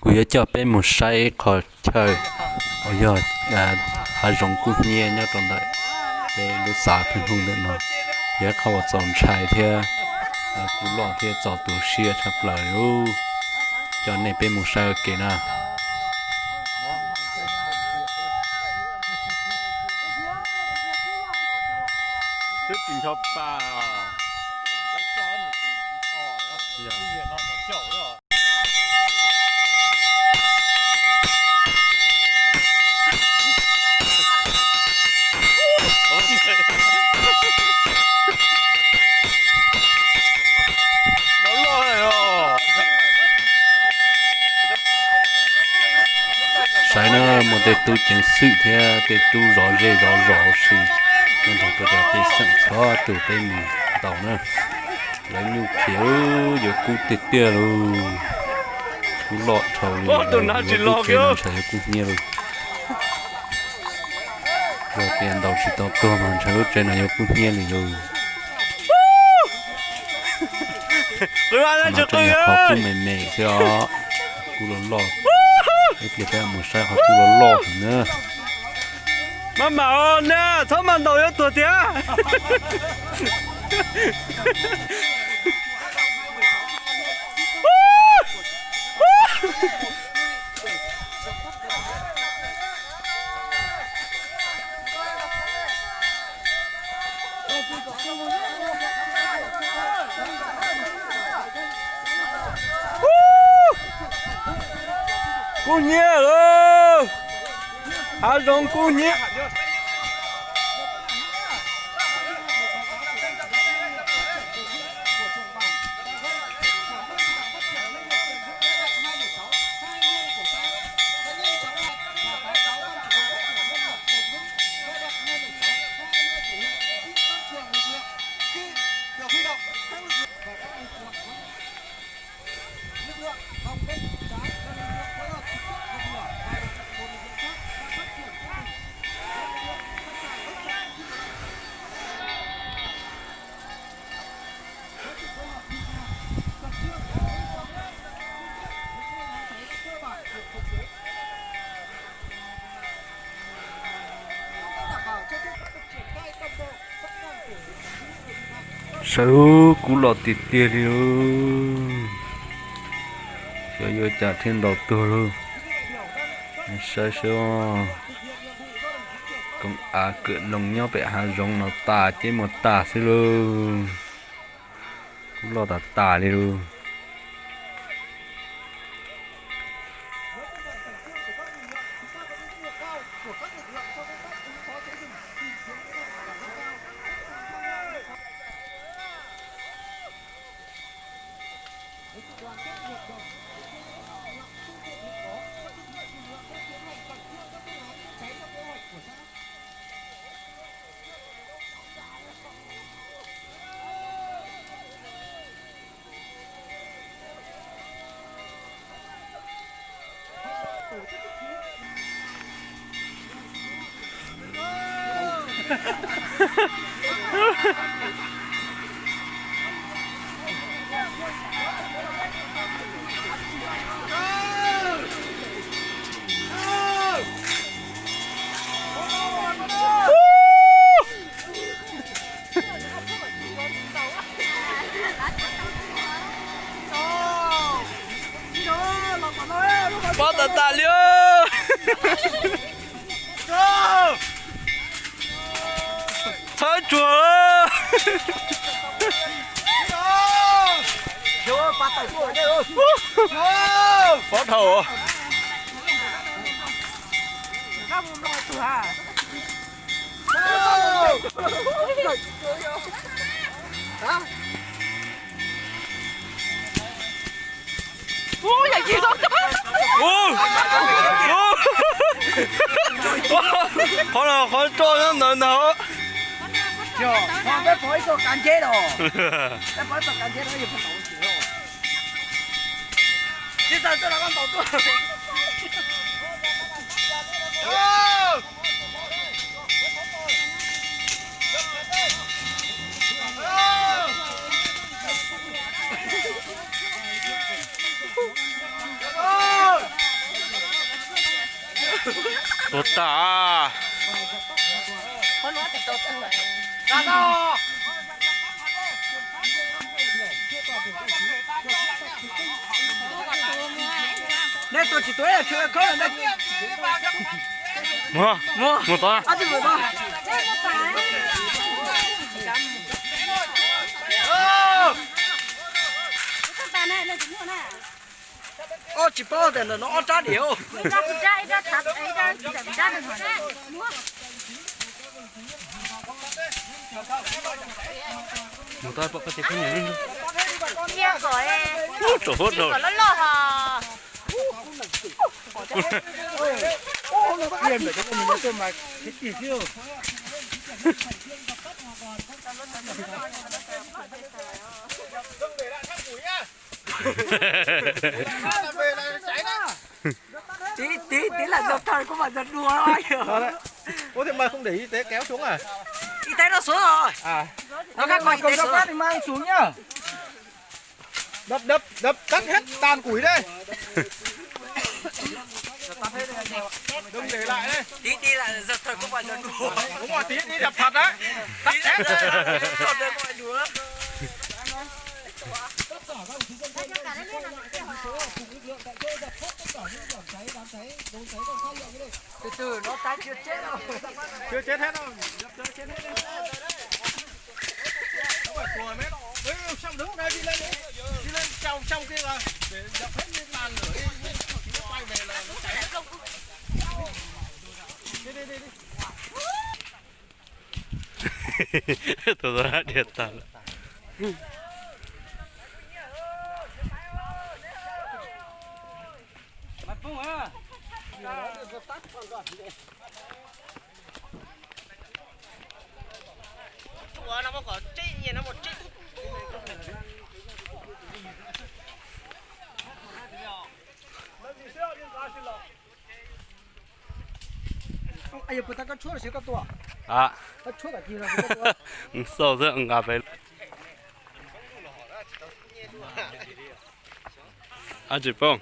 Kuv yuav coj peb mus saib ib qho chaw uas yog hav zoov kub hnyiab nyob rau ntawm peb lub xav pheej hu ntawm no. Yog ib qho uas txaus ntshai thiab kub loj thiab txaus tu siab tshaj plaws li. Coj nej peb mus saib ua ke na. Saib na, muaj tej tub ceev xwm thiab tej tub zov zej zov zos si nrog rau cov pej xeem txhua tus peb mus ntaus na. Lawv nyuj khiav, yuav kub tiag tiag lauj. Kub loj dhau li, lub tsev no ntshe yuav kub hnyiab lauj. Yog tias ntaus tsis tau tuag mas ntshe lub tsev no yuav kub hnyiab li lauj. Qhov no ces yog qhov kub me me xwb os, kub loj loj. Ib pliag peb mus saib qhov kub loj loj heev na. Maj mam os, nej txhob maj ntaus yuav tuag tiag. Kub hnyiab lauj, hav zoov kub hnyiab. Saib, kub loj tiag tiag li lauj. Xyov yuav cas thiaj ntaus tuag lauj. Saib seb, koom av kawm noog nyob pem hav zoov no tas ces muaj tas xwb lauj. Kub loj tas tas li lauj. Pob tas tas li. Txhawb tsuag. Pob dhau. Qhov no qhov roj nyob ntawd ntag. Tuag tas. Neb tua tsis tua, mus mus tua. Ob tsis paub tias ntawm no ob rab diam. Mus tau pom koj tsis pheej nyiam. Rau huab rau. Tiv tiv tiv lam zog thawj kuv mam zog dua. Ua thiaj mas không để ý té kéo xuống à? Y tế nó xuống rồi. À. Nó cắt qua y tế xuống rồi. Đập, đập, đập tắt hết tàn củi đây. Đừng để lại đây. Tí đi là giật thật không phải giật đùa. Đúng rồi, tí đi đập thật đấy. Tắt hết. Không phải đùa. Từ từ, nó tái chưa chết đâu. Chưa chết hết đâu. Dập tơ chết hết đi. Không phải của mấy nó. Đấy, xong đứng đây đi lên đi. Đi lên trong, trong kia là để dập hết những màn lửa đi. Nó quay về là cháy hết. Đi, đi, đi, đi. Tus tau hais tias tag lawm. Xauj xwb nqa pem. Ab tsis poob.